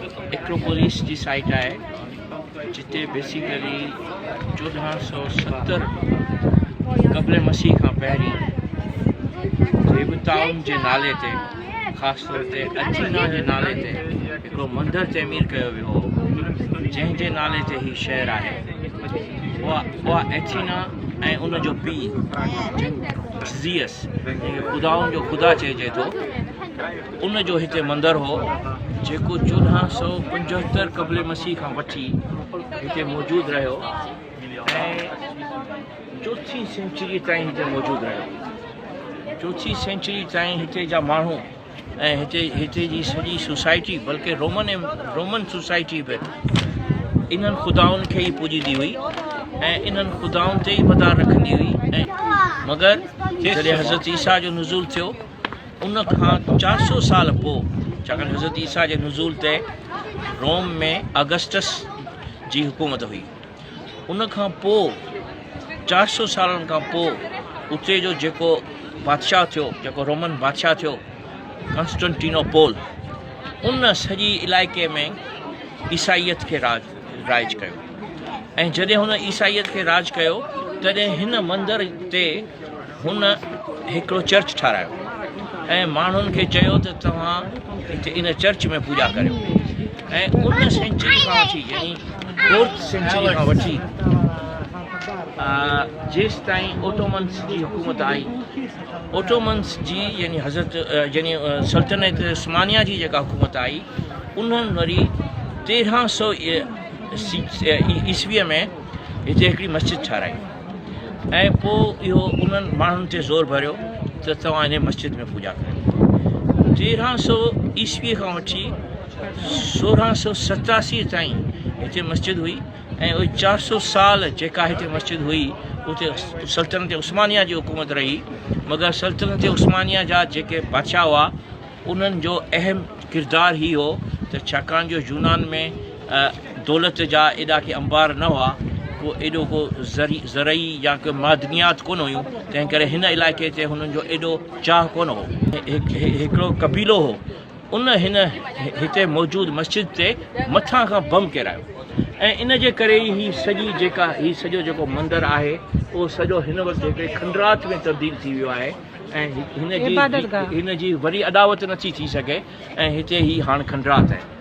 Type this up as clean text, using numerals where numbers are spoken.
ايڪروپوليس جي سائيٽ آهي جتي بيسيڪلي 1470 قبل مسيح کان پهرين ديوتائن جي نالي تي خاص طور تي اٿينا جي نالي تي هڪڙو مندر تعمير ڪيو ويو هو جنهن جي نالي تي هي شهر آهي. اها ايٿينا ۽ ان جو پيء زيئس جنهن کي خدائن جو خدا چئجي ٿو ان جو هتي مندر هو جيڪو 1475 قبل مسيح کان وٺي هتي موجود رهيو ۽ چوٿين سينچري تائين هتي موجود رهيو. چوٿين سينچري تائين هتي جا ماڻهو ۽ هتي هتي جي سڄي سوسائٽي بلڪه رومن رومن سوسائٽي به انهن خدائن کي ئي پوڄيندي هئي ۽ انهن خدائن تي ئي مدار رکندي هئي ۽ مگر جڏهن حضرت عيسيٰ جو نزول ٿيو ان کان 400 سال پوء ڇاڪاڻ حضرت عيسيٰ جي نزول تي روم ۾ آگسٽس جي حڪومت هئي ان کان پوء 400 سالن کان پوء اتي جو جيڪو بادشاهه ٿيو، جيڪو رومن بادشاهه ٿيو ڪانسٽنٽينوپول، ان سڄي علائقي ۾ عيسائيت کي رائج ڪيو ۽ جڏهن هن عيسائيت کي راج ڪيو تڏهن هن مندر تي هن هڪڙو چرچ ٺارايو ۽ ماڻهن کي چيو ته توهان هتي ان چرچ ۾ پوڄا ڪريو ۽ ان سينچري کان وٺي يعني فورٿ سينچري کان وٺي جيستائين اوٽومنس جي حڪومت آئي اوٽومنس جي يعني حضرت يعني سلطنت عثمانيه جي جيڪا حڪومت آئي انهن وري 1300 عيسويء ۾ هتي هڪڙي مسجد ٺارائي ۽ پوء اهو انهن ماڻهن تي زور ڀريو ته توهان انهي مسجد ۾ پوڄا ڪريو. 1300 عيسوي کان وٺي 1687 تائين هتي مسجد هئي ۽ اهي 400 سال جيڪا هتي مسجد هئي اتي سلطنت عثمانيه جي حڪومت رهي مگر سلطنت عثمانيه جا جيڪي بادشاهه هئا انهن جو اهم ڪردار هي هو ته ڇاڪاڻ جو يونان ۾ دولت جا ايڏا ڪي انبار نه هئا، ڪو ايڏو ڪو زرعي يا ڪي معدنيات ڪونه هيون، تنهن ڪري هن علائقي تي هنن جو ايڏو چاهه ڪونه هو. هڪڙو قبيلو هو، ان هن هتي موجود مسجد تي مٿان کان بم ڪيرايو ۽ ان جي ڪري ئي هي سڄي جيڪا هي سڄو جيڪو مندر آهي، اهو سڄو هن وقت هڪڙي کنڊرات ۾ تبديل ٿي ويو آهي. ۽ هن جي هن جي وري اڏاوت نٿي ٿي سگهي ۽ هتي هي هاڻ کنڊرات آهن.